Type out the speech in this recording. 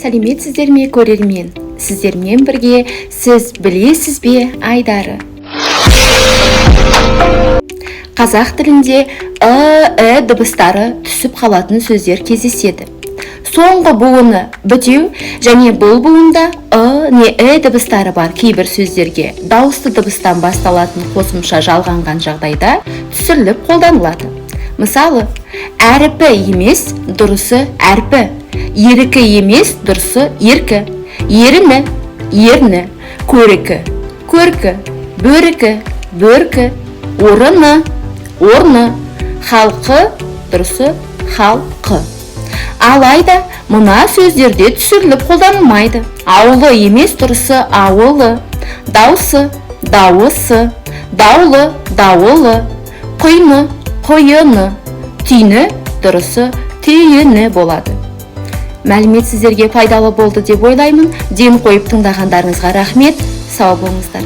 Сәлеметсіздер ме, көрермен! Сіздермен бірге «Сіз білесіз бе» айдары. Қазақ тілінде ы, і дыбыстары түсіп қалатын сөздер кездеседі. Соңғы буыны бітеу және бұл буында ы не і дыбыстары бар кейбір сөздерге дауысты дыбыстан басталатын қосымша жалғанған жағдайда түсіріліп қолданылады. Мысалы, әріпі емес, дұрысы әрпі, ерікі емес, дұрысы еркі, еріні, ерні, көрікі, көркі, бөрікі, бөркі, орыны, орны, халқы, дұрысы халқы. Алайда мына сөздерде түсіріліп қолданылмайды: аулы емес, дұрысы ауылы, даусы, дауысы, даулы, дауылы, құйны, құйыны, түйні, дұрысы түйіні болады. Мәлімет сіздерге пайдалы болды деп ойлаймын. Ден қойып тыңдағандарыңызға рахмет. Сау болыңыздар!